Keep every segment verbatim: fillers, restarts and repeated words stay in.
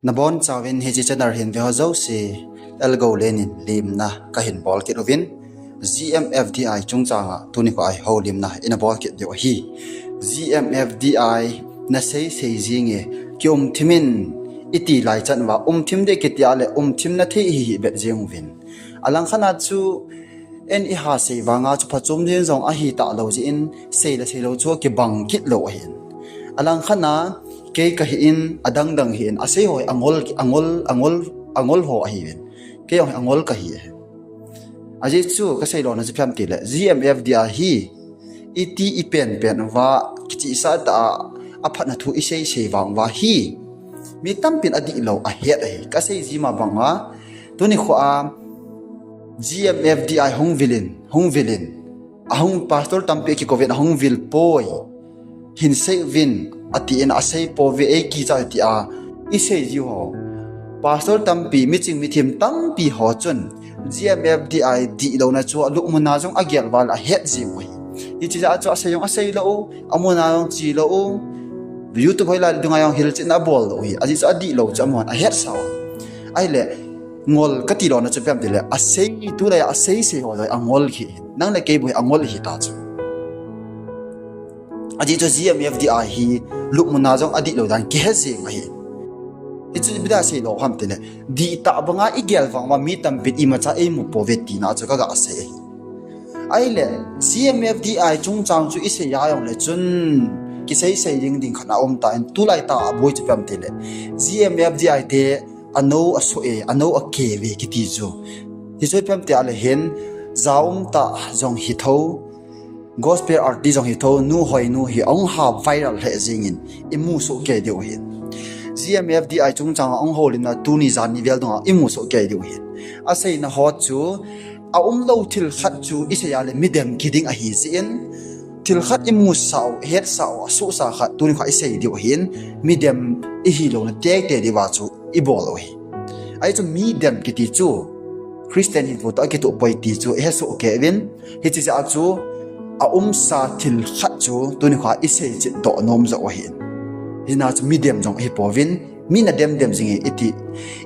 Nabonchauvin hiche channel hin veho jouse, Elgoulen in limna kahin bol kit uvin, G M F D I chungchanga tuni kho a hi houlimna ina bol kit diu ahi. G M F D I nasei sei jinge, kium thim in iti lai chan uva, um thim ding kiti a le um thim na thei ihi hi bet jing uvin. Alangkhat a chu, en iha sei vanga chu phachom din jong ahi talou jeh in, sei le sei lou chu kibang kit lou ahin. Alangkhat a, kei kahi in, adang dang hi in, asei ho hi angol, angol, angol, angol ho ahiuvin. Kei jong hi angol kahi e. Ajeh chu kasei lona chu ipi ham itile, G M F D I hi, iti ipen pen uva, kichehsah tah a, aphatna thu isei sei vang uva hi, mi tampin adihlou ahet ahi. Kasei ji ma banga, tuni kho a, G M F D I hung vil in, hung vil in, ahung pastor tampi kikouvin ahung vil poi. Hin sei uvin, atin asei pouve, ei kicha tia, isei jiu ho. Pastor tampi, miching mithem tampi ho chun, G M F D I dihlouna chu alupmun a jong agel val ahet jiu ahi. Hiche jeh a chu asei jong asei lou, amun a jong che lou, YouTube hoilai dunga jong hilchetna abol lou ahi. Ajeh chu adihlou chu amun ahetsau. Ahile, ngol kati lona chu ipi ham itile, asei, tulai a asei sei ho jong angol hi. Nang le kei bou hi angol ihi ta chu. Ajeh chu G M F D I hi lupmun a jong adihlou dan kihe jeng ahi. Hichu ipi dia sei lou ham itile, dihtah banga igel vang uva mi tampin imacha eimu pouve tina chu kaga sei ahi. Ahile, G M F D I chungchang chu isei a jongle chun, kisei sei ding ding khat aum tan, tulai tah a boi chu ipi ham itile, G M F D I te anou asoh e, anou akeh uve kiti chu. Hichu ipi ham itile hin, jaum tah jong hithou, gospel artist jong hithou, Nu Hoinu hi ahung ha viral lheh jengin, imu soh kei diu ahin. G M F D I chungchanga ahung houlimna tuni jan ni vel dunga imu soh kei diu ahin. Aseina ho chu, aumlou thil khat chu isei a le midem kiding ahi jeh in, thil khat imusah u, ihetsah u, asohsa khat tuni kho a isei diu ahin, midem ihilouna teitei diuva chu ibol u ahi. Ahi chu midem kiti chu Christian hinkho toh akitoh poi ti chu ihesoh kei uvin, hiche jeh a chu aumsa thil khat chu tuni kho a isei chet doh nom joh u ahin. Hina chu midem jong ahipouvin, mi nadem dem jinge iti,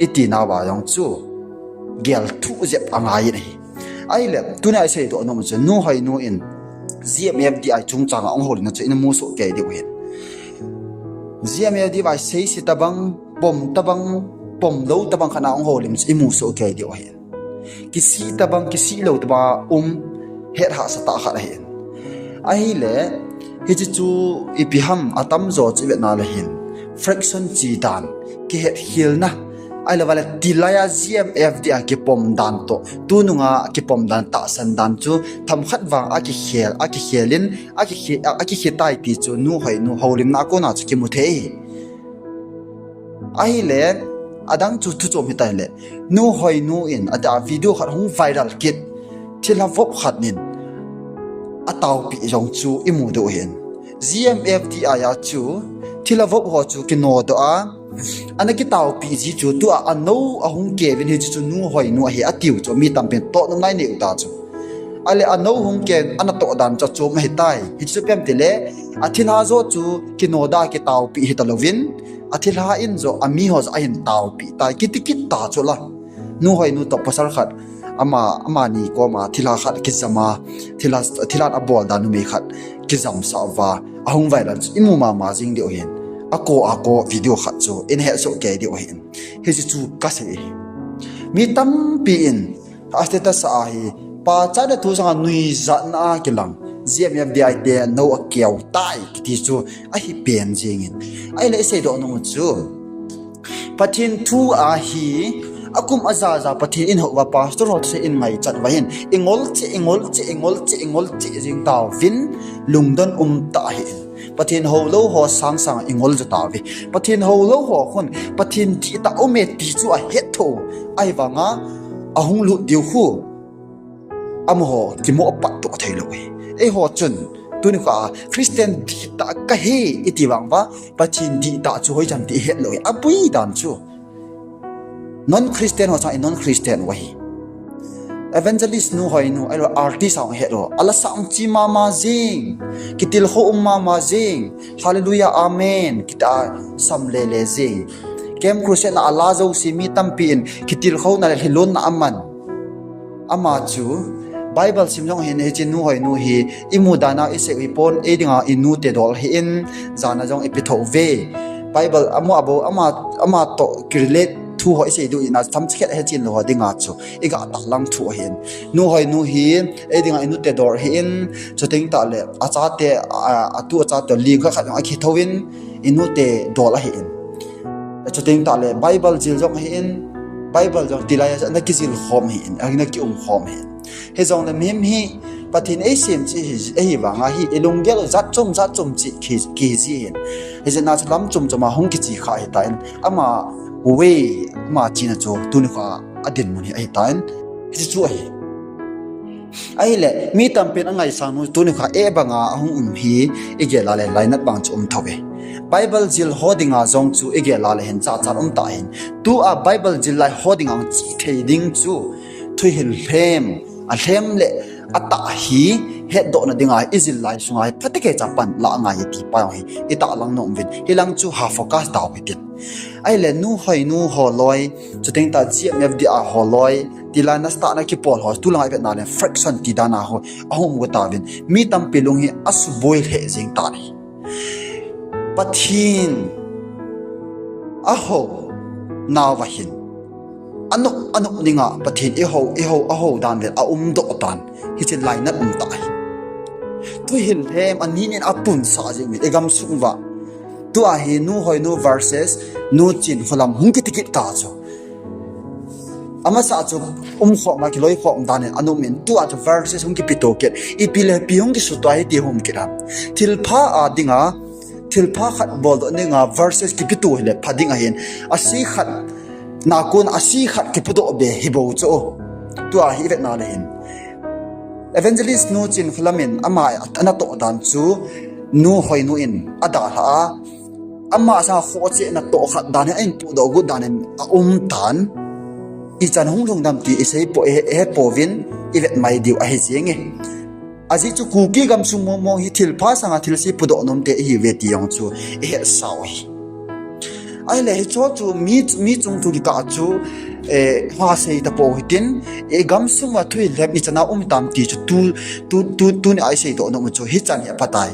iti nauva jong chu gel thuh jep angai in ahi. Ahile, tunia isei doh nom chu Nu Hoinu in G M F D I chungchanga ahung houlimna chu inamu soh kei diu ahin. G M F D Y seise tabang, pom tabang, pomlou tabang khat a ahung houlim chu imu soh kei diu ahin. Kisih tabang, kisihlou tabang a um, het hahsa tah khat ahin. Ahile, hiche chu ipi ham atamjo chu ivetna le hin, fraction che dan, kihetkhelna, ahilou vale tilai a G M F D I a kipom dan toh, tununga kipom dan tahsan dan chu, themkhat vang akikhel, akikhel in, akikhe, akikhe tai ti chu Nu Hoinu houlimna a kona chu kimu thei. Ahile, adang chu thuchom hitai le, Nu Hoinu in, adia video khat hung viral kit, thilha vop khat in, ataopeh jong chu imu diu ahin. G M F D I a chu, thilha vop ho chu kinodoh a, ana kitaopeh ji chu tua anou ahung keh uvin hiche chu Nu Hoinu ahi atiu chu mi tampin tohnom nai neiu ta chu. Ahile anou hung keh in ana toh dan chu achom ahitai. Hiche chu ipi ham itile, athilha joh chu kinodoh a kitaopeh hitalouvin, athilha in joh, amiho joh ahin taopeh tai, kiti kit ta chu la. Nu Hoinu toh pasal khat, ama, amani koma thilha khat kijam a, thilha, thilhan abol dan numei khat kijamsah uva, ahung viral chu imu mama jing diu ahin. Ako, ako video khat chu inahet soh kei diu ahin. Hiche chu kasei ahi. Mi tampi in, a status a hi, pachatna thu sanga nuijatna a kilang, G M F D I te nou akeu tai kiti chu ahi pen jengin. Ahile isei doh nom u chu, Pathen thu ahi, akum ajaja Pathen in hou uva, pastor ho thusei in ngaichat uva hin, ingol cheh, ingol cheh, ingol cheh, ingol cheh jing tauvin, lungdon um tah ahin. Pathen houlou ho sangsang ingol jo tauve. Pathen houlou ho khun, Pathen dihtah aume ti chu ahet thou. Ahivanga, ahung lut diu khu, amaho kimoh patdoh theilou ahi. Eiho chun, tuni kho a, Christian dihtah kahi iti vang uva, Pathen dihtah chu hoichan ti ihet lou ahi. Aboi dan chu. Non Christian ho chang i non Christian u ahi. Evangelist Nu Hoinu, ahilou artist ahung het u. Ala sang chi mama jing. Kitilkhou um mama jing. Hallelujah, amen. Kiti a sam lele jing. Camp Crusade na ala jouse mi tampi in kitilkhouna le lhilunna aman. Ama chu Bible sim jong hin hiche nu Hoinu hi imu dan a isei u hipon, ei dinga inu te dol ahin, jana jong ipi thou ve. Bible amu abou ama, ama toh kirelate thu ho isei diu ina chomcha khat hechen lou ho dinga chu iga tahlang thu ahin. Nu Hoinu hi ei dinga inu te dol ahin, chuteng tahle achate, a, atu achate ling khat khat jong akithouvin, inu te dol ahin. Chuteng tahle Bible jil jong ahin, Bible jong tilai a ana kijil khom ahin, ana kium khom ahin. Hijongle mihem hi Pathen eisem cheh ahi, ahi vanga hi ilunggel jat chom jat chom cheh ki, kiji ahin. Hijeh a chu lam chom chom a hung kiche kha ahitan, ama way, ama chena chu tunikho a dinmun hi ahitan. Hiche chu ahi. Ahile mi tampin angaisang u tunikho a banga ahung um hi igel a le lainat bang chu um thouve. Bible jil ho dinga jong chu igel a le hin jachat um tah ahin. Tua Bible jil lai ho dinga chethei ding chu thuhil lhem, alhem le atah hi hetdohna dinga ijil lai sunga hi phatecha pan la angai ti pa hi itahlang nom uvin. Hilang chu ha focus tau hitin. Ahile nu Hoinu holoi, chuteng tah GMFDI holoi, tilai nasatah a kipol ho, tulanga ivetna le fraction ti dan a ho ahung um tauvin. Mi tampi lung hi asuboi lheh jeng tan ahi. Pathen ahou nauva hin anop, anop dinga Pathen ihou, ihou, ahou dan le aumdoh tan. Hiche lainat um tah ahi. Thuhil lhem aninin apunsah jeng uvin igamsung uva. Tua hi nu Hoinu versus nu Chinkholam hung kiti kit ta chu. Amasa chu umkhom a kiloikhom dan in ana umin, tua chu verses hung kipito kit. Ipi le ipi hung kisuto ahi ti hung kit ham. Thilpha a dinga, thilpha khat boldoh dinga verses kipito hile pha ding ahin. Ase khat na kon ase khat kipudoh be hibou chu. Tua hi ivetna le hin Evangelist nu Chinkholam in ama anatoh dan chu nu Hoinu in adalhah a, ama sanga khohchehna toh khat dan hi ahin pudoh got dan in aum tan. Ichan hung lhung dem ti isei po, ihepouvin ivet mai diu ahi jenge. Ajeh chu Kuki gamsung mong mong hi thilpha sanga thilse pudoh nomte ihiuve ti jong chu ihetsau ahi. Ahile hicheho chu mi, mi chung thu kikah chu, eh, hasei tapou hitin, eh, gamsunga thuhil lhem ichan a um tam ti chu tu, tu, tu, tunia iseidoh nom u chu hichan hi aphatai.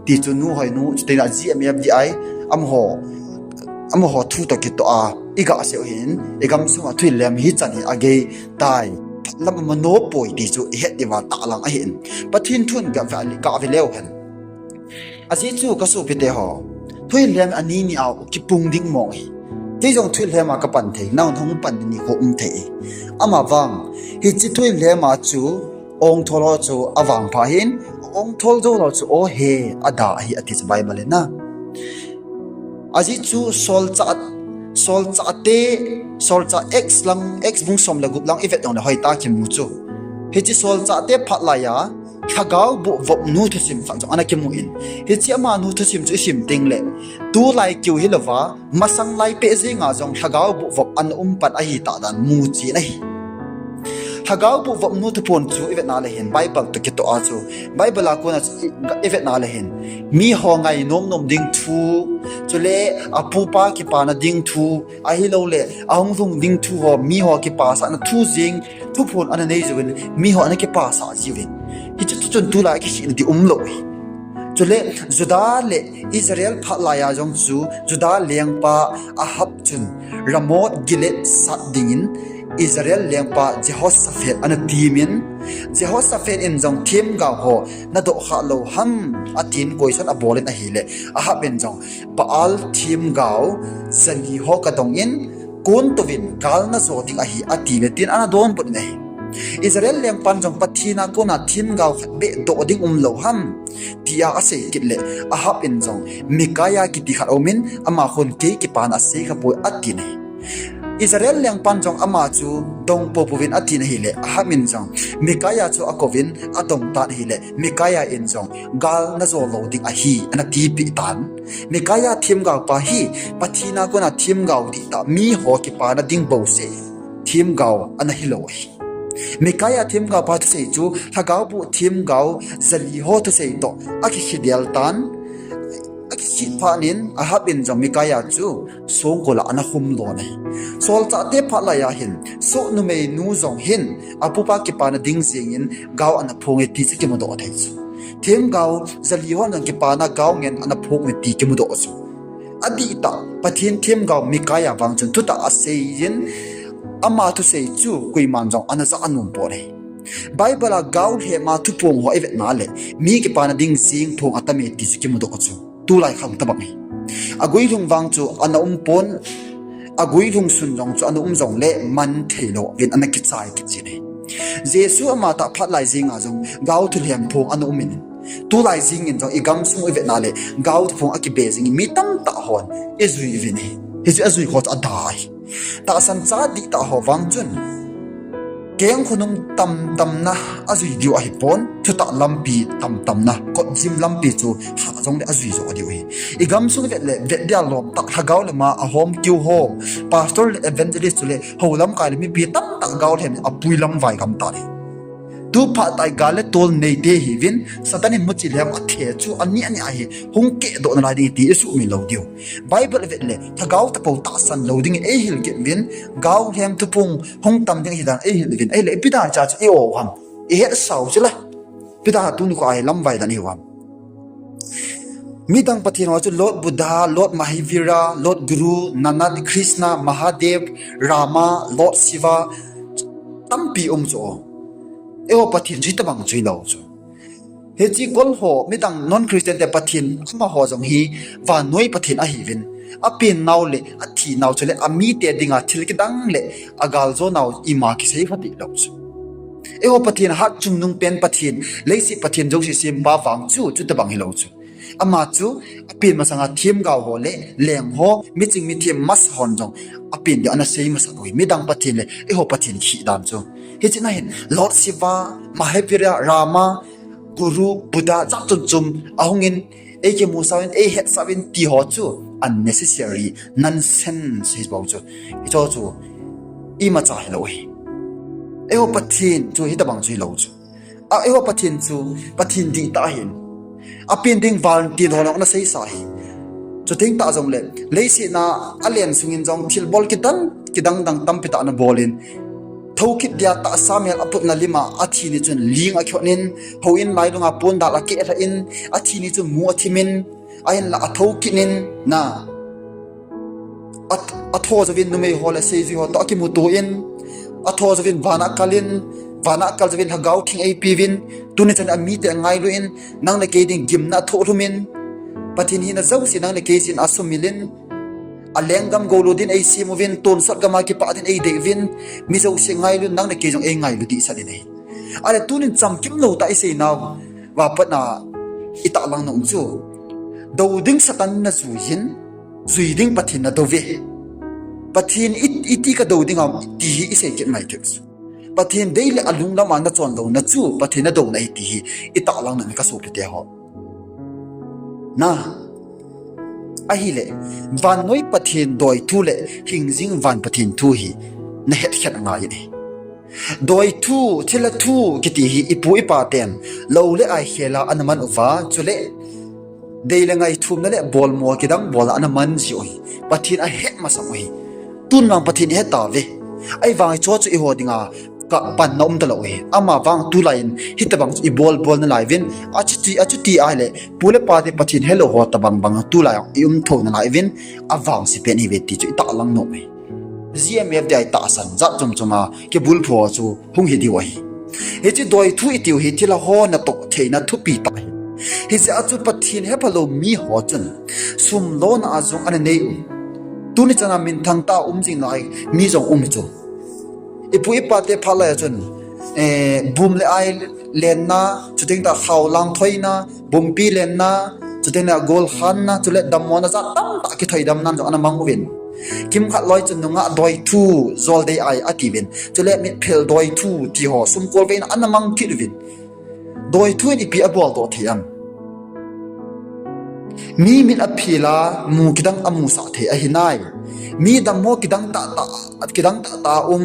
Ti chu nu Hoinu, chuteng a GMFDI, amaho, amaho thu toh kitoh a igasei u hin, igamsunga thuhil lhem hichan hi ageitai. Phatlam amano poi ti chu ihet diuva tahlang ahin. Pathen thun gave, gave leu hen. Ajeh chu kasopite ho, thuhil lhem anini a kipung ding mong ahi. Kei jong thuhil lhem a kapan thei, nangho hung pan ding nikho um thei. Amavang, hiche thuhil lhem a chu ongthol ho chu avangpha ahin, ongthol jou ho chu o he ada ahi ati chu Bible in a. Ajeh chu solchah, solchahte, solchah Acts lang, Acts bung som le gup lang ivet jongle hoitah a kimu chu. Hiche solchahte phat laiya, lhagao boh vop nu thusim khat jong ana kimun. Hiche amanu thusim chu isim tengle, tulai keu hilouva, masang lai peh jenga jong lhagao boh vop ana um pan ahitah dan muchen ahi. Lhagao boh vop nu thuphon chu ivetna le hin Bible toh kitoh a chu, Bible a kona chu i, ivetna le hin miho ngainom nom ding thu, chule apupa kipana ding thu, ahiloule ahung lhung ding thu ho, miho kipasahna thu jeng, thuphon ana nei jiuvin, miho ana kipasah jiuvin. Hiche thu chun tulai kisihna ding umlou ahi. Chule Judah le Israel phat laiya jong chu Judah lengpa Ahab chun Ramoth Gilead sat dingin Israel lengpa Jehoshaphat ana temin, Jehoshaphat in jong themgao ho nadoh khah lou ham atin question abolin ahile, Ahab in jong Baal themgao jali ho kadongin, kon touvin gal najo ding ahi atiuve tin ana donbut in ahi. Israel lengpan jong Pathen a kona themgao khat beh doh ding umlou ham tia asei kit le, Ahab in jong Micaiah kiti khat aumin, ama khun kei kipana asei khapoi atin ahi. Israel lengpan jong ama chu dong poupouvin atin ahile, Ahab in jong Micaiah chu akouvin adong tan ahile, Micaiah in jong gal najo lou ding ahi ana tipeh tan. Micaiah themgaopa hi Pathen a kona themgao dihtah miho kipana ding bouseh themgao ana hilou ahi. Micaiah themgaopa thusei chu lhagao boh themgao jali ho thusei toh akikhel del tan. Chuphat in Ahab in jong Micaiah chu songkul a ana khum lhon ahi. Solchahte phat lai a hin, soh numeinu jong hin, apupa kipana ding jingin gao ana phong e ti chu kimudoh thei chu. Themgao jali hon jong kipana gao ngen ana phong e ti kimudoh chu. Adihtah Pathen themgao Micaiah vang chun thutah asei in, ama thusei chu koiman jong ana ja anom pon ahi. Bible a gao lhem a thuphong ho ivet na le, mi kipana ding jing phong atam e ti chu kimudoh chu. Tulai khang tobang ahi. Aguilhung vang chu ana um pon, aguilhung sun jong chu ana um jongle man theilou vin ana kichai kit jin ahi. Jesu ama tah phat lai jing a jong gao thu lhem phong ana um in, tulai jingin jong igamsung ivet na le, gao thuphong akibe jingin mi tamtah hon ijui uvin ahi. Hichu ajui ho chu ada ahi. Tahsan cha dihtah ho vang chun, keng khonung tamtamna ajui diu ahipon, thutah lampi tamtamna, kotjim lampi chu hah jongle ajui jo diu ahi. Igamsung ivet le, vet dia lom tah, lhagao lama ahom keu ho, pastor le evangelist chule hou lamkai le mipi tamtah gao lhem in apui lamvai gam tah ahi. Tu phat tah a gal le tol neite hiuvin, Satan in muchi lhem athe chu ani ani ahi, hung kehdoh nalai ding ti isuhmil lou diu. Bible vet le, lhagao tapou tahsan lou dingin eihil kit uvin, gao lhem thuphong hung tam ding ahi dan eihil uvin, ahile ipi dan cha chu i-o u ham, ihetsau chu la. Ipi dan tuni kho a hi lamvai dan ihiu ham. Midang pathen ho chu Lord Buddha, Lord Mahavira, Lord Guru, Nanad, Krishna, Mahadev, Rama, Lord Shiva, tampi um chu. Eiho pathen chu hitobang chu hilou chu. Hiche kol ho, midang non-Christian te pathen amaho jong hi vannoi pathen ahiuvin, apennau le athinau chule amite dinga thil kidang le agaljonau ima kisei phateh lou chu. Eiho pathen hatchungnung pen pathen, leiset pathen jouse sempa vang chu chutobang hilou chu. Ama chu apen masanga themgao ho le leng ho, miching mithem masa hon jong apen ding ana sei masat u ahi, midang pathen le eiho pathen kheh dan chu. Hiche na hin Lord Shiva, Mahavira, Rama, Guru, Buddha, jat chom chom ahungin, eikimusah uvin, eihetsah uvin ti ho chu unnecessary, nonsense hibou chu. Hicheho chu imacha hilou ahi. Eiho pathen chu hitobang chu hilou chu. A, eiho pathen chu pathen dihtah ahin, apen ding vantil ho jong ana seisa ahi. Chuteng tah jongle, leiset a alen sungin jong thilbol kidang kidang dang tampi tah ana bolin, thoukit dia tahsa mel aputna lima athi ni chun ling akihot in, houin lailunga pondal akehlhah in, athi ni chun mu athimin, ahinla athoukit in, na, a, atho jouvin numei ho le seijui ho toh akimuto in, atho jouvin vana akal in, vana akal jouvin lhagao theng eipeuvin, tuni chan amite angailu in, nang le kei ding gimna athohlhum in, pathen hina jouse nang le kei jin asumil in, alenggam goulo din eisem uvin, tonsot gam a kipah din eidei uvin, mi jouse ngailu in, nang le kei jong eingailu dehset in ahi. Ahile tunin chamkim lou tah iseinau va patna itahlang nom chu, dou ding Satan najui in, jui ding pathen nadouve. Pathen i, iti kadou ding ham ti hi isei kit mai thei chu. Pathen dei le alunglam a nachon louna chu pathen nadouna ahi ti hi itahlang nom e kasopite ho. Na, ahile, vannoi pathen doithu le hingjing van pathen thu hi nahetkhen angai e. Doithu, thilha thu kiti hi ipu ipa ten lou le ai khela ana man uva, chule dei le ngai thumna le bolmo kidang bol a ana man jiu ahi. Pathen ahet masang u ahi. Tun vang Pathen ihet tauve. Ahivang hicheho chu eiho dinga kapanna um talou ahi. Amavang tulai in hitobang chu ibol bol nalai uvin, achuti, achuti ahile pu le pa te Pathen helou ho tobang bang tulai ium thou nalai uvin, avangse pen ihiuve ti chu itahlang nom e. G M F D I tahsan jat chom chom a kibulphu chu hung hi diu ahi. Hiche doithu itiu hi thilha ho natoh theina thupi tah ahi. Hijeh a chu Pathen hephalou miho chun sum lona a jong ana nei u. Tuni chana minthang tah a um jing lai mi jong um chu. Ipu ipa te phat lai a chun, eh, bum le ai lenna, chuteng tah khao lang thoina, bumpi lenna, chuteng le gol khanna, chule dammona jat tamtah kithoidamna jong ana mang uvin. Kimkhat loi chun nungah doithu, jol dei ai atiuvin. Chule mitphel doithu tiho sumkolveina ana mang kit uvin. Doithu in ipi aboldoh thei am? Mi mit aphel a mu kidang amusah thei ahi nai. Mi dammo kidang tah tah, kidang tah tah a um,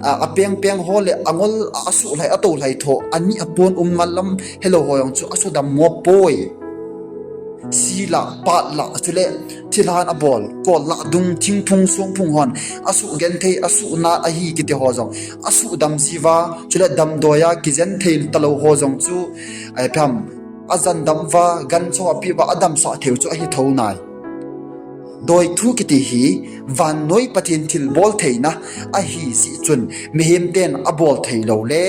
a, apeng peng ho le angol a asuhlhai, atoulhai tho, ani apon um mallam helou ho jong chu asudammo poi. Silah, patlah, chule thilhan abol, kollah dung, thingphung, songphung hon asuh genthei, asuh nat ahi kiti ho jong asuh dam jiuva, chule damdoiya kijen thei talou ho jong chu, ipi ham, ajen dam uva, gancha apeh uva, adamsah theiu chu ahi thou nai. Doithu kiti hi vannoi Pathen thilbol theina ahi jeh chun, mihem ten abol theilou le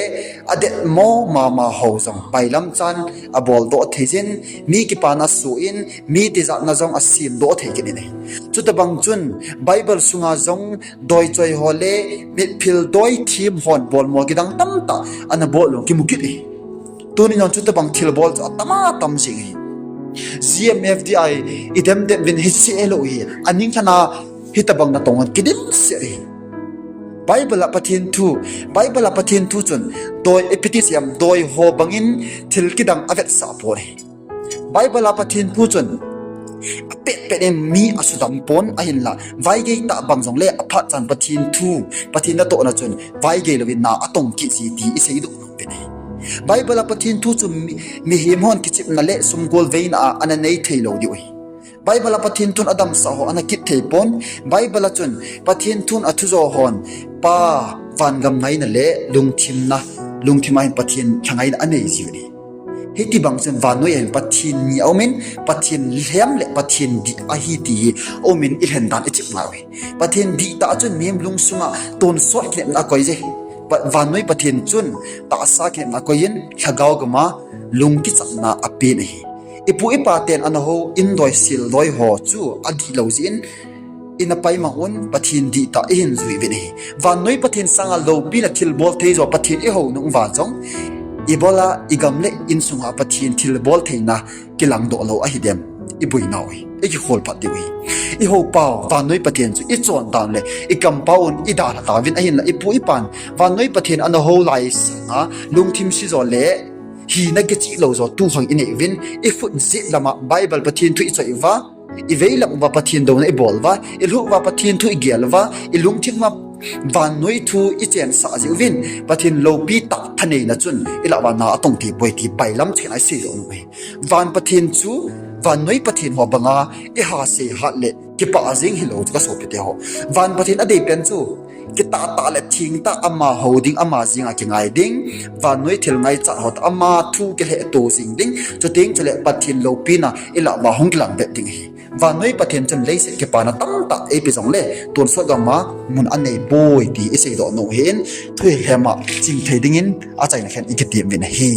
adetmo mama ho jong bailam chan aboldoh thei jin, mi kipana asoh in, mi tijatna jong asemdoh thei kit in ahi. Chutobang chun Bible sunga jong doichoi ho le mitphil doi thim hon bolmo kidang tamtah ana bol u kimu kit ahi. Tuni jong chutobang thilbol chu atama tam jing ahi. G M F D I idem dem uvin, hiche hilou hi, aning lhana hitobang natong in kidimset ahi. Bible a Pathen thu, Bible a Pathen thu chun doi, ipi ti seiyem, doi ho bangin thil kidang avetsah pon ahi. Bible a Pathen thu chun apetpet in mi asudam pon, ahinla vaigei tah bang jongle aphat chan Pathen thu, Pathen natohna chun vaigei louvin na atong kit ji ti iseidoh nom uvin ahi. Bible a Pathen thu chu mi, mihem hon kichepna le sumgol veina a ana nei theilou diu ahi. Bible a Pathen thun adamsah ho ana kit thei pon. Bible a chun Pathen thun athujo hon Pa, vangam ngaina le lungthimna, lungthim a hin Pathen lhangaina anei jiuvin ahi. Hitibang chun vannoi a hin Pathen ni aumin, Pathen lhem le Pathen dih ahi ti hi aumin, ilhen dan ichep ngai uve. Pathen dihtah chun mihem lungsunga tonsot kinepna akoi je. Pa, vannoi Pathen chun tahsa kinepna akoi in, lhagao gama lung kichatna apen ahi. Ipu ipa ten ana hou in doi, sil doi ho chu adihlou jeh in, ina paimang un, Pathen dihtah ihin jui uvin ahi. Vannoi Pathen sanga loupina thilbol thei jo Pathen ihou nung uva jong, ibola igam le insunga Pathen thilbol theina kilangdoh lou ahidem, iboinau hi ikikholphat diu ahi. Ihoupau vannoi Pathen chu ichon dan le ikampau in idalha tauvin, ahinla ipu ipan vannoi Pathen ana hou lai sanga lungthim se jo le hina kicheh lou jo tu khang inei uvin, ikhut jet lama Bible Pathen thu ichoi uva, ivei lam uva Pathen douna ibol uva, ilhuh uva Pathen thu igel uva, ilungthim uva vannoi thu ichensah jeh uvin, Pathen loupi tah thaneina chun ilah uva na atong thei poi ti bailam cheh a iseidoh nom ahi. Van Pathen chu vannoi Pathen ho banga ihasei hat le kipah jeng hilou chu kasopite ho. Van Pathen adeipen chu kitahtah le thengtah, ama hou ding, ama jenga kingai ding, vannoi thil ngaichat ho toh ama thu kilhehto jing ding, chuteng chule Pathen loupina ilah uva hung kilang vet ding ahi. Vannoi Pathen chun leiset kipana tamtah eipe jongle tonsot gama mun anei poi ti iseidoh nom ahin, thuhilhema chingthei dingin achaina khen ikitem uvin ahi.